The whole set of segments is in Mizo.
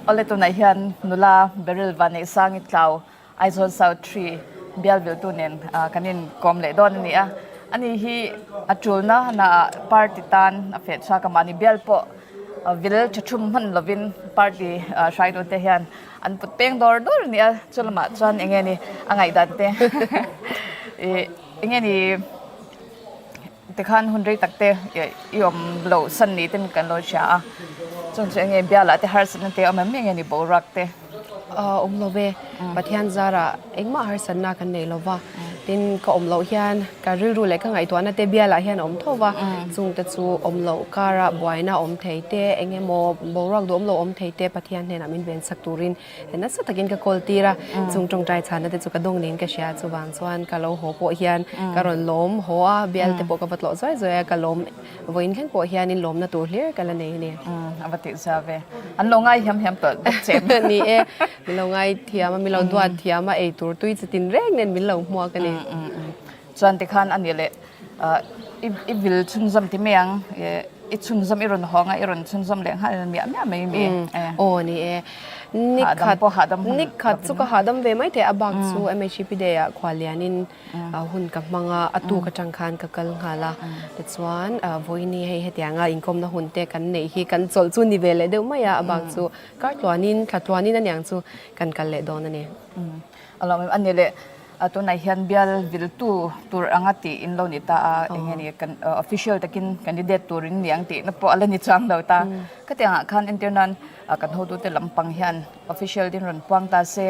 Awle tunah hian nula Beryl Vanneihsangi Tlau Aizawl South Tree bial viltu nen kan inkawm leh dawn a ni a. Ani hi a tulna naah party tan a feh chhuak a, mahni bial pawh vil tha thum hman lovin party hruaitute hian an put peng dawr dawr a ni a. Chu lamah chuan eng nge ni a ngaihdan te ih eng nge ni Tikhan hun rei tak te i awm loh san ni ten kan lo hria a, chung chu enge bialah te harsatna te a awm em enge ni boruak te? Awm lo ve, Pathian zarah engmah harsatna kan nei lo va, tin ka awm loh hian ka rilru leh ka ngaihtuahna te bialah hian a awm tho va, chung te chu awm loh karah buaina awm thei te eng emaw boruak duhawm lo awm thei te Pathian hnenah min vensak turin Nasa takin ka call tir a, chung tawngtai chhanna te chu ka dawng niin ka hria, chuvang chuan ka lo haw pawh hian ka rawn lawm haw a, bial te pawh ka va tlawh zuai zuai a, ka lawm vawiin thleng pawh hianin lawmna tur hlir ka la nei a ni. A va tih zia ve, an lo ngai hiam hiam tawh bawk che em? Ni e, min lo ngai thiam a, min lo duat thiam a, ei tur tui chi tin reng nen min lo hmuak a ni. Chuan tikhan a ni leh i vil chhunzawm ti mai ang, i chhunzawm i rawn hawng a, i rawn chhunzawm leh nghal miah miah mai mi e. Aw ni e. Hahdam pawh hahdam hun. Nikhat chu ka hahdam ve mai thei a, bak chu MHEP day ah khual lianin hun ka hmang a, a tuk atang khan ka kal nghal a. Tichuan vawiini hei hetianga inkawmna hun te kan neih hi kan chawlh chu ni ve leh deuh mai a, a bak chu kar tluanin thla tluanin aniang chu kan kal leh dawn a ni. A lawm em a ni le. Tunah hian bial viltu tur anga tih in lo ni ta a, eng nge ni kan official takin candidate tur in ni ang tih na pawh a la ni chuang lo ta. Khatiang ah khan entir nan kan hotute lampang hian official din rawn puang ta se,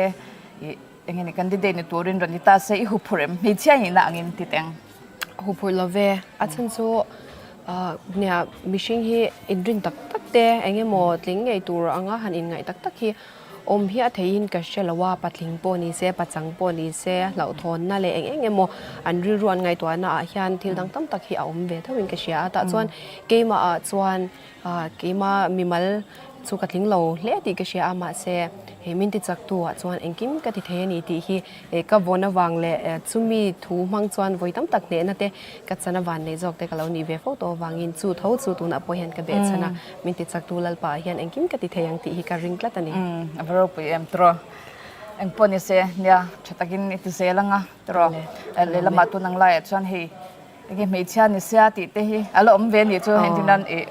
ih eng nge ni candidate ni turin rawn ni ta se i huphurh em? Hmeichhia nihna angin ti teng. Huphurh lo ve. A chhan chu nia mihring hi inrin tak tak te eng emaw tling ngei tur anga han inngaih tak tak hi Awm hi a theihin ka hre lo a, patling pawh ni se, pachang pawh ni se, hlauhthawnna leh eng eng emaw an rilru an ngaihtuahna ah hian thil dang tam tak hi a awm ve tho in ka hria a, tah chuan keimah ah chuan keimah mimal chu ka tling lo hle tih ka hria a, mahse he min ti chak tu ah chuan engkim ka ti thei a ni tih hi ka vawn avang leh chumi thu hmang chuan vawi tam tak hnehna te ka chan avan nei zawk te ka lo nih ve fo tawh avangin chu tho chu tunah pawh hian ka behchhan a. Min ti chaktu Lalpa ah hian engkim ka ti thei ang tih hi ka ring tlat a ni. Umm a va ropui em tiraw. Engpawh ni se nia tha takin i ti zel anga tiraw. Lehlamah tun ang laiah chuan hei enge hmeichhia ni sia tih te hi a la awm ve a nih chu heng tinan ih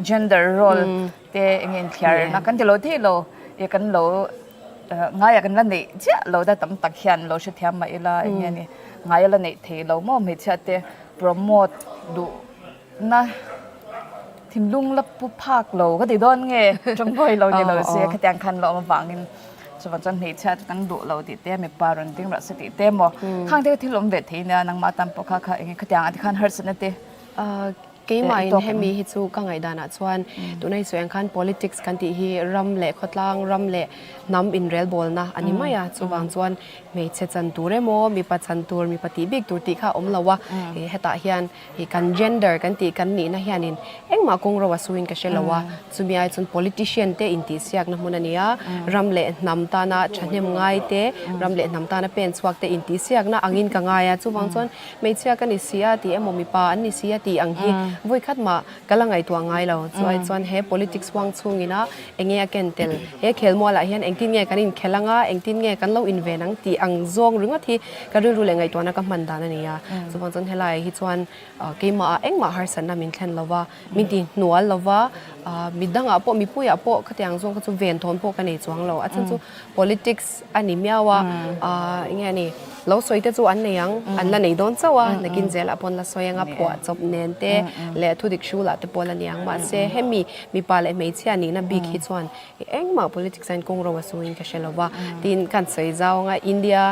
gender role te enge inthiarna kan ti lo thei lo ih kan lo ngaiah kan la neih chiah lo ta tam tak hian lo hrethiam mah ila enge ni ngai a la neih thei lo maw hmeichhia te promote duh Na thinlung la pu phak lo ka ti dawn nge tawngkawi lo ni lo se khatiang khan la awm avangin chuvang chuan hmeichhia chu kan duh lo tih te mipa rawn ding rawh se tih te maw khang te thil awm ve thei nia nangmah tan pawh kha kha eng khatiang ah te khan harsatna te Keimah in hemi hi chu ka ngaihdan ah chuan tuna hi sawi ang khan politics kan tih hi ram leh khawtlang ram leh hnam inrelbawlna a ni mai a chuvang chuan hmeichhe chan tur emaw mipa chan tur mipa tih bik tur tih kha a awm lo a hetah hian Hi kan gender kan tih kan nihna hianin engmah kawng ro a suin ka hre lo a, chumi ai chuan politician te intihsiakna hmun a ni a, ram leh hnam tana thahnem ngai te, ram leh hnam tana pen chhuak te intihsiakna angin ka ngai a, chuvang chuan hmeichhia ka ni si a tih emaw mipa an ni si a tih ang hi vawikhat mah ka la ngaihtuah ngai lo, chu ai chuan he politics huang chhungina enge a ken tel, he khelmualah hian engtin nge kan inkhel anga, engtin nge kan lo inven ang tih ang zawng ringawt hi ka rilru leh ngaihtuahna ka hman dan a ni a. Chuvang chuan helaiah hi chuan keimahah engmah harsatna min thlen lo va, min ti hnual lo va, midangah pawh mipuiah pawh khatiang zawng kha chu venthawn pawh ka nei chuang lo. A chhan chu politics a ni miau a, eng nge ni, lo sawi te chu an nei ang, an la nei dawn chauh a, nakin zelah pawh an la sawi ang a, phuah chawp nen te leh thudik hrulah te pawh la ni ang. Mahse hemi mipa leh hmeichhia nihna bik hi chuan engmah politics ah hian kawng ro a suin ka hre lo va, tin kan sawi zau anga India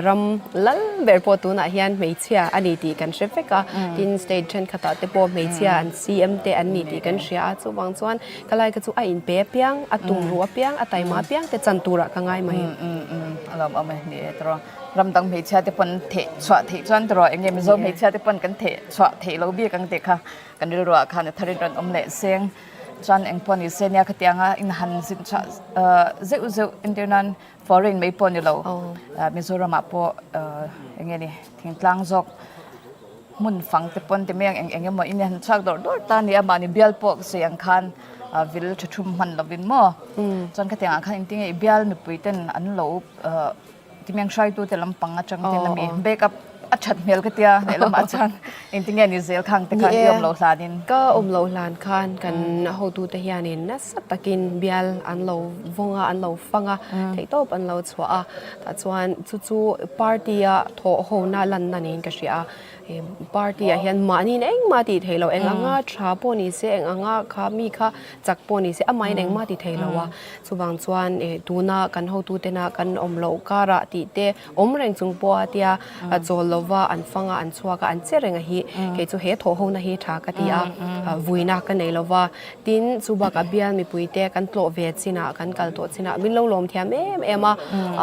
ram lal ber pawh tunah hian hmeichhia a ni tih kan hre vek a, tin state thenkhatah te pawh hmeichhia an CM te an ni tih kan hria a, chuvang chuan ka lai kha chu a inpe apiang, a tumruh apiang, a taima apiang te chan turah ka ngai mai. A lawm awm e, ni e tiraw. Ram dang hmeichhia te pawn theh chhuah theih chuan tiraw eng nge Mizo hmeichhia te pawn kan theh chhuah theih lo bik ang tih kha kan rilruah khan a tharin rawn awm leh seng. Chuan eng pawh ni se nia khatianga in han zin chhuah zeuh zeuh entir nan foreign mai pawh ni lo Mizoramah pawh eng nge ni thingtlang zawk. hmun fang te pawn ti mai ang eng eng emaw in han chhuak dawrh dawrh ta a ni a mahni bial pawh sawi ang khan vil tha thum hman lovin maw chuan khatiang ah khan engtin nge i bial mipui ten an lo ti mai ang hruaitu te lampang atang ten ami back up a that hmel ka tia lehlamah chuan engtin nge ni zel khang te khan i awm loh hlan in. Ka awm loh hlan khan kan hotute hianin nasa takin bial an lo vawng a an lo fang a theihtawp an lo chhuah a tah chuan chu chu party a thawh hona lanna niin ka hria a party ah hian mahniin engmah tih theih loh eng anga tha pawh ni se eng anga kha mi kha chak pawh ni se amahin engmah ti thei lo a chuvang chuan ih tuna kan hotu tena kan awm loh karah tih te awm reng chung pawha tia chawl lova an fanga an chhuak a an che reng a hi kei chu he thawh hona hi tha ka ti a vuina ka nei lova Tin, chu bakah bial mipuite kan tlawh ve chinah, kan kal tawh chinah min lo lawm thiam em em a.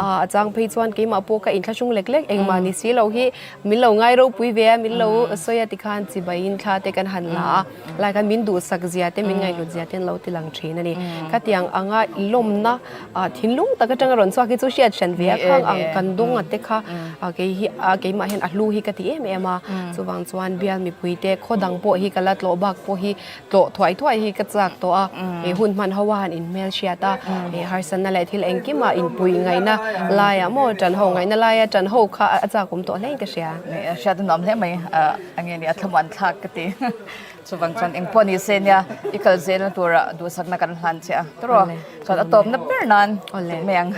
A chang phei chuan keimah pawh ka inthlahrung lek lek engmah ni si lo hi min lo ngai ropui ve a, min lo sawi a tikhan chibaiin thla te kan han la a. Lai khan min duhsak zia te, min ngaihhlut zia te an lo ti lang thin a ni. Khatiang anga lawmna thinlung tak atanga rawn chhuak hi chu hriat hran ve a, khang ang kan dawnga te kha kei hi keimah hian a hlu hi ka ti em em a. Chuvang chuan bial mipuite khaw dang pawh hi ka la tlawh bak pawh hi tlawh thuai thuai hi ka chak tawh a, he hun hman ho a han inhmel hriat a, he harsatna leh thil engkima inpui ngaihna laiah maw tan ho ngaihna laia tan ho kha a chak awm tawh hlein ka hria. Hriat a nuam hle mai, enge ni a thlamuan thlak ka ti. Chuvang chuan engpawh ni se nia i kal zelna tura duhsakna kan hlan che a tawrh aw. Chuan a tawpna ber nan tih mai ang,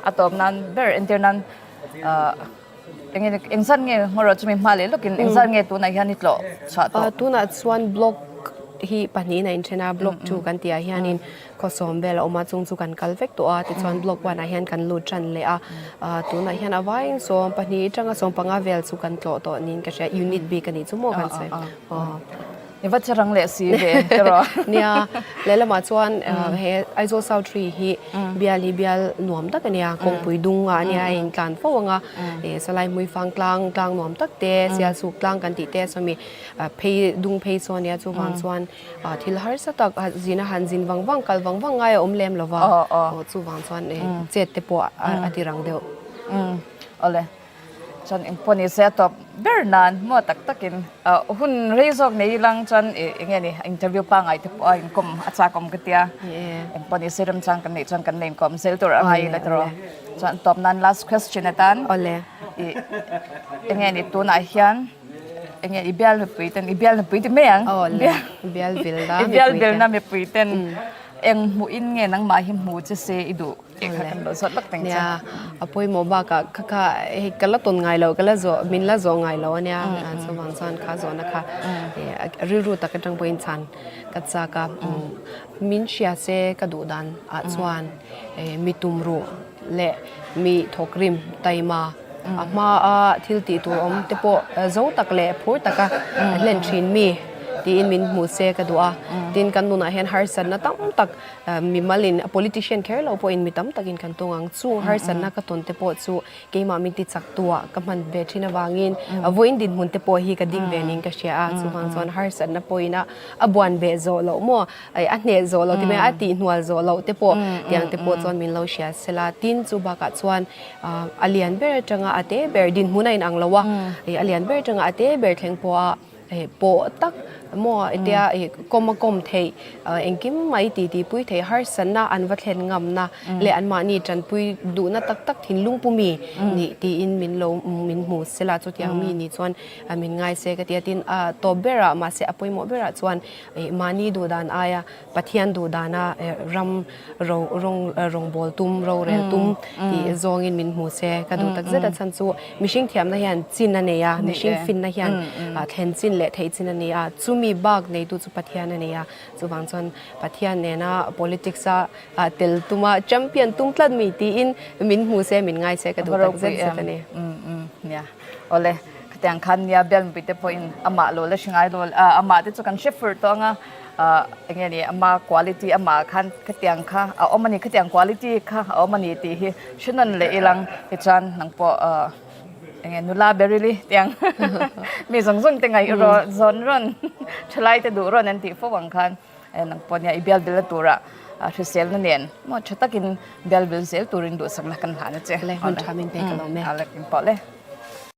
a tawp nan ber entir nan Eng engzat nge hmawrah chumi hma leh lawkin engzat nge tunah hian i tlawh chhuah tawh? Tunah chuan block hi pahnihin a inthen a, block 2 kan tihah hianin khawsawm vel a awm a, chung chu kan kal vek tawh a, tichuan block 1 ah hian kan lut tan leh a, tunah hian a vaiin 12 atanga 15 vel chu kan tlawh tawh niin ka hria, unit bik a nih chu maw kan sawi. I va che rang leh si ve erawh. Nia, lehlamah chuan he Aizawl South Tree hi bial hi bial nuam tak a nia, kawngpui dung ah a nia a intlan fo ang a, Salai Hmuifang tlang tlang nuam tak te, Sialsuk tlang kan tih te sawmi phei dung phei saw a nia, chuvang chuan thil harsa tak zin a han zin vang vang kal vang vang ngai a awm lem lo va, chuvang chuan chet te pawh a ti rang deuh. Awle. Chuan engpawh ni se a tawp ber nan maw tak takin hun rei zawk nei ilang chuan eng nge ni interview pangngai te pawh a inkawm a chak awm ka tia. Engpawh ni se remchang kan neih chuan kan la inkawm zel tur a ngai ila tiraw. Chuan tawp nan last question atan i eng nge ni tunah hian eng nge i bial mipui ten i bial mipui ti mai ang i bial vilna mipui ten eng hmuhin nge nangmah hi hmu che se i duh. Nia, a pawimawh bakah kha kha hei ka la tawn ngai loh, ka la zawh, min la zawh ngai lo a nia. Chuvang chuan kha zawhna kha rilru tak atang pawhin chhan ka chak a. Min hria se ka duh dan ah chuan mi tumruh leh mi thawkrim taima a hma a thil tih tur awm te pawh zo tak leh phur taka hlen thin mi tiin min hmu se ka duh a. Tin, kan nunah hian harsatna tam tak Mimalin, politician kher lo pawhin mi tam takin kan tawng ang. Chung harsatna ka tawn te pawh chu keimah min ti chak tuah ka hman ve thin avangin vawiin dinhmun te pawh hi ka ding ve niin ka hria a. Chuvang chuan harsatna pawhin a a buan beh zawh loh maw, a hneh zawh loh ti mai a tihhnual zawh loh te pawh tiang te pawh chuan min lo hria sela. Tin, chu bakah chuan a lian ber atanga a te ber dinhmun a inang lo a, a lian ber atanga a te ber thleng pawha Hei pawh tak maw hetia ih kawm a kawm theih engkim mai ti ti pui theih harsatna an va thlen ngamna leh anmahni tanpui duhna tak tak thinlung pu mi nih tiin min lo min hmu sela chutiang mi nih chuan min ngai se ka ti a tin a tawp berah mahse a pawimawh berah chuan ih mahni duh dan aia Pathian duh dana ram ro rawng rawngbâwl tum, rorel tum tih zawngin min hmu se ka duh tak zet a chhan chu mihring thiamna hian chin a nei a, mihring finna hian thlen chin leh theih chin a nei a, chumi bak neitu chu Pathian a nei a, chuvang chuan Pathian nena politics a tel tuma champion tum tlat mi tiin min hmu se min ngai se ka duh tak zet zet a ni. Awle, khatiang khan nia Bialmupui te pawhin amah lo la hre ngai lo, amah te chu kan hre fur tawh ang a, eng nge ni ama quality amah khan khatiang kha a awm a ni, khatiang quality kha a awm a ni tih hi hre nawn leh ilang tichuan nang pawh eng nge nula berili tiang mi zawng zawng te ngaih rawh zawn rawn thalai te duh rawn an tih fo ang khan. Nang pawh nia i bial bilna turah hriselna nen maw tha takin bial bil zel turin duhsakna kan hlan a che. Le hun tha min pek alawm e. A le pawh le.